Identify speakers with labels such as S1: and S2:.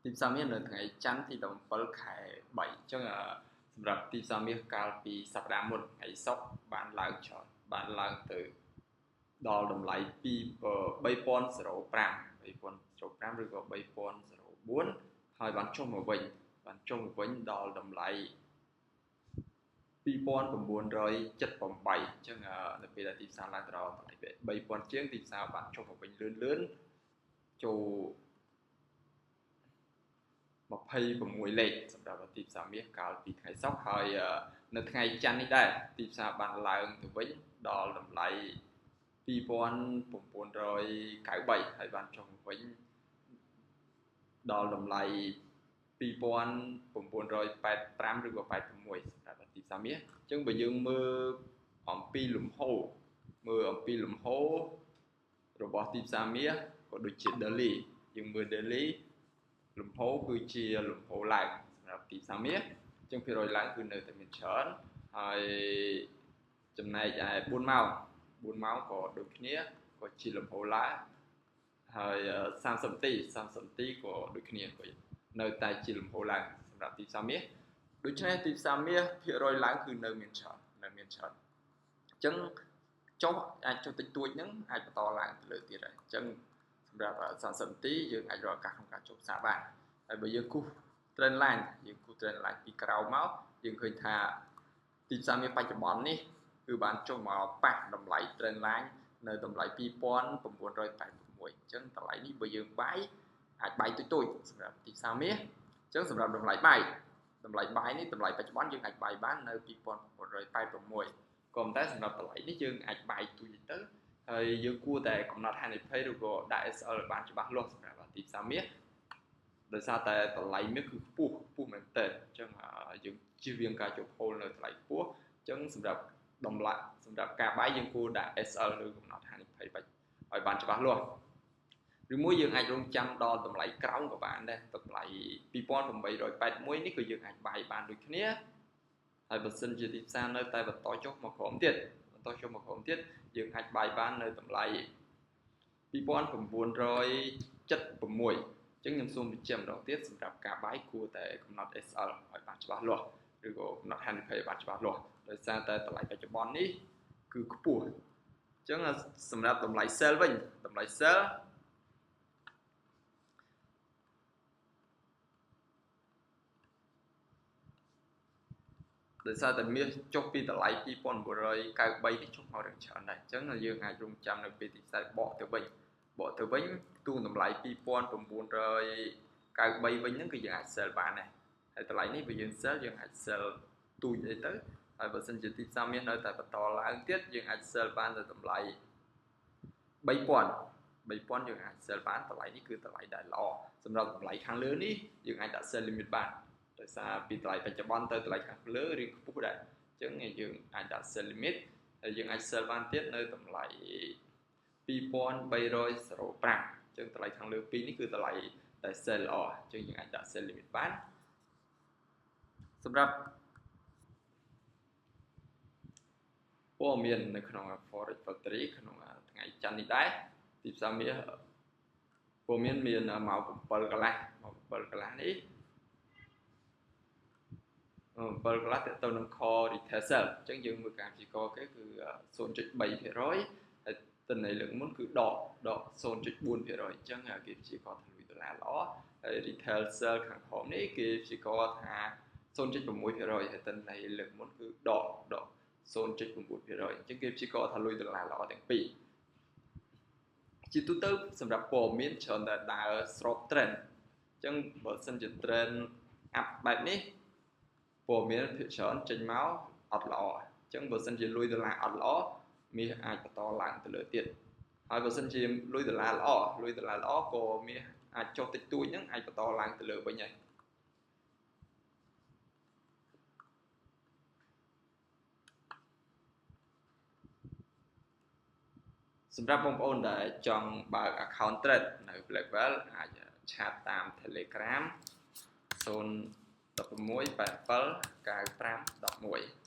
S1: ទីផ្សារមាសនៅថ្ងៃច័ន្ទទី17ខែ3អញ្ចឹងសម្រាប់ទីផ្សារមាសកាលពីសប្តាហ៍មុនថ្ងៃសុក្របានឡើងច្រើនបានឡើងទៅដល់តម្លៃ3005 3005ឬក៏3004ហើយបានចុះមកវិញដល់តម្លៃ2978អញ្ចឹងនៅពេលដែលទីផ្សារឡើងទៅដល់តម្លៃ3000ជាងទីផ្សារបានចុះមកវិញលឿនលឿនចូល26លេខសម្រាប់ទីផ្សារមាសកាលពីថ្ងៃសុក្រហើយនៅថ្ងៃច័ន្ទនេះដែរទីផ្សារបានឡើងទៅវិញដល់តម្លៃ2993ហើយបានចុះមកវិញដល់តម្លៃ2985ឬក៏86សម្រាប់ទីផ្សារមាសអញ្ចឹងបើយើងមើលអំពីលំហូររបស់ទីផ្សារមាសក៏ដូចជា daily យើងមើល daily លំហូរគឺជាលំហូរឡើងសម្រាប់ទីផ្សារមាសអញ្ចឹងភាគរយឡើងគឺនៅតែមានច្រើនហើយចំណែកឯ4ម៉ោង4ម៉ោងក៏ដូចគ្នាក៏ជាលំហូរឡើងហើយ30នាទី30នាទីក៏ដូចគ្នាក៏នៅតែជាលំហូរឡើងសម្រាប់ទីផ្សារមាសដូច្នេះទីផ្សារមាសភាគរយឡើងគឺនៅមានច្រើនអញ្ចឹងចុះអាចចុះតិចតួចហ្នឹងអាចបន្តឡើងទៅលើទៀតហើយអញ្ចឹងសម្រាប់30នាទីយើងអាចរកឱកាសក្នុងការចុះផ្សារបានហើយបើយើងគូស trend line យើងគូស trend line ពីក្រោមមកយើងឃើញថាទីផ្សារមាសបច្ចុប្បន្ននេះគឺបានចុះមកប៉ះតម្លៃ trend line នៅតម្លៃ2986អញ្ចឹងតម្លៃនេះបើយើងបាយអាចបាយតូចៗសម្រាប់ទីផ្សារមាសអញ្ចឹងសម្រាប់តម្លៃបាយនេះតម្លៃបច្ចុប្បន្នយើងអាចបាយបាននៅ2986ក៏ប៉ុន្តែសម្រាប់តម្លៃនេះយើងអាចបាយទូចទៅហើយយើងគួរតែកំណត់ហានិភ័យឬក៏ដាក់ SL ឲ្យបានច្បាស់លាស់សម្រាប់ទីផ្សារមាសដោយសារតែតម្លៃមាសគឺខ្ពស់មែនទែនអញ្ចឹងយើងជៀសវាងការជួបហូលនៅតម្លៃខ្ពស់អញ្ចឹងសម្រាប់តម្លៃសម្រាប់ការបាយយើងគួរដាក់ SL ឬកំណត់ហានិភ័យឲ្យបានច្បាស់លាស់ឬមួយយើងអាចរងចាំដល់តម្លៃក្រោមក៏បានដែរតម្លៃ2881នេះក៏យើងអាចបាយបានដូចគ្នាហើយបើសិនជាទីផ្សារនៅតែបន្តចុះមកក្រោមទៀតយើងអាចបាយបាននៅតម្លៃ2976អញ្ចឹងខ្ញុំសូមបញ្ជាក់ម្ដងទៀតសម្រាប់ការបាយគួរតែកំណត់ SL ឲ្យបានច្បាស់លាស់ឬក៏កំណត់ហានិភ័យឲ្យបានច្បាស់លាស់ដោយសារតែតម្លៃបច្ចុប្បន្ននេះគឺខ្ពស់អញ្ចឹងសម្រាប់តម្លៃ sell វិញតម្លៃ sell ដោយសារតែមាសចុះពីតម្លៃ2993នេះចុះមករឿងច្រើនដែរអញ្ចឹងយើងអាចរងចាំនៅពេលទីផ្សារបកទៅវិញទូតម្លៃ2993វិញហ្នឹងគឺយើងអាច sell បានដែរហើយតម្លៃនេះបើយើង sell យើងអាច sell ទូចអីទៅហើយបើសិនជាទីផ្សារមាសនៅតែបន្តឡើងទៀតយើងអាច sell បានទៅតម្លៃ3000យើងអាច sell បានតម្លៃនេះគឺតម្លៃដែលល្អសម្រាប់តម្លៃខាងលើនេះយើងអាចដាក់ sell limit បានដោយសារពីតម្លៃបច្ចុប្បន្នទៅតម្លៃខាងលើរៀងខ្ពស់ដែរអញ្ចឹងយើងអាចដាក់ sell limit ហើយយើងអាច sell បានទៀតនៅតម្លៃ2305អញ្ចឹងតម្លៃខាងលើពីរនេះគឺតម្លៃដែល sell ល្អអញ្ចឹងយើងអាចដាក់ sell limit បានសម្រាប់ព័ត៌មាននៅក្នុង Forex Factory ក្នុងថ្ងៃច័ន្ទនេះដែរទីផ្សារមាសព័ត៌មានមានម៉ោង7កន្លះម៉ោង7កន្លះនេះ7កន្លះទៅនឹង core retail sale អញ្ចឹងយើងមើលការព្យាករណ៍គេគឺ 0.3% ហើយទិន្នន័យលើកមុនគឺដក 0.4% អញ្ចឹងគេព្យាករណ៍ថាលុយដុល្លារល្អហើយ retail sale ខាងក្រោមនេះគេព្យាករណ៍ថា 0.6% ហើយទិន្នន័យលើកមុនគឺដក 0.9% អញ្ចឹងគេព្យាករណ៍ថាលុយដុល្លារល្អទាំងពីរជាទូទៅសម្រាប់ព័ត៌មានច្រើនតែដើរស្រប trend អញ្ចឹងបើសិនជា trend up បែបនេះព័ត៌មានភាគច្រើនចេញមកអត់ល្អអញ្ចឹងបើសិនជាលុយដុល្លារអត់ល្អមាសអាចបន្តឡើងទៅលើទៀតហើយបើសិនជាលុយដុល្លារល្អក៏មាសអាចចុះតិចតួចហ្នឹងអាចបន្តឡើងទៅលើវិញហើយសម្រាប់បងប្អូនដែលចង់បើក account trade នៅ Blackwell អាចឆាតតាម Telegram 016 87 95 11